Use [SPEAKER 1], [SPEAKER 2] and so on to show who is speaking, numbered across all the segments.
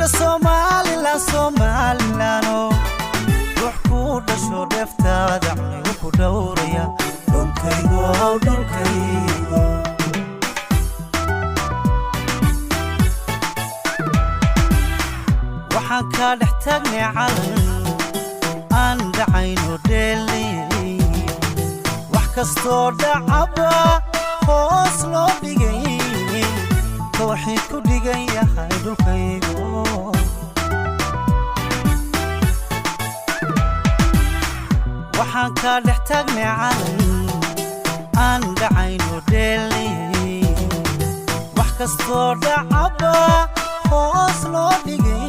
[SPEAKER 1] Dhulkayga Somalilan, Somalilano, ruux kuu dhasho dheeftaada cunigu ku dhowraya. Dhulkaygo, dhulkaygo. Waxaan kaa dhex taagnay calan aan dhacayno dheeli, wax kastoo dhacaba hoos loo dhigay, tawxiid ku dhigan yahay dhulkaygo. Waxaan kaa dhex taagnay calan aan dhacayno dheeli, wax kastoo dhacaba hoos loo dhigay,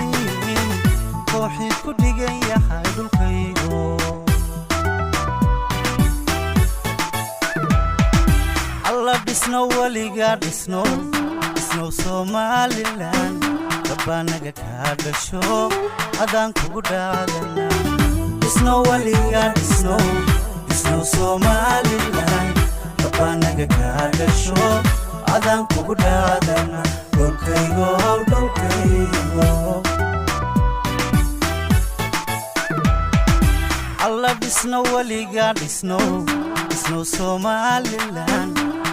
[SPEAKER 1] tawxiid ku dhigan yahay dhulkaygo. Alla dhisno, weligaa dhisno, dhisnow Somalilan, dabbaanaga kaa dhasho adaan kugu dhaadana. Dhisno, weligaa dhisno, dhisnow Somalilan, dabbaanaga kaa dhasho adaan kugu dhaadana. Dhulkaygo, dhulkaygo. Alla dhisno, weligaa dhisno, dhisnow Somalilan,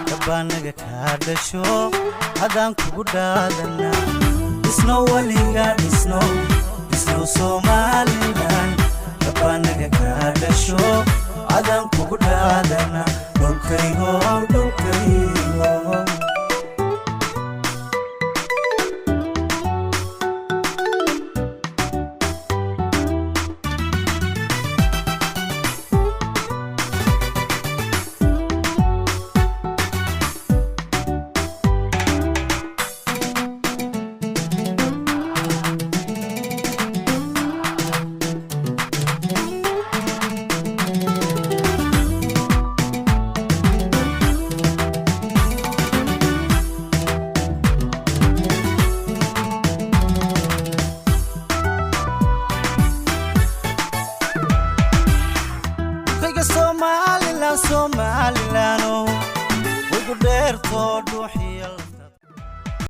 [SPEAKER 1] dabbaanaga kaa dhasho adaan kugu dhaadana. Dhisno, weligaa dhisno, dhisnow Somalilan, dabbaanaga kaa dhasho adaan kugu dhaadana. Dhulkaygo, dhulkaygo. Dhulkayga Somalilan, Somalilano, waygu dheertoo dhuuxiya.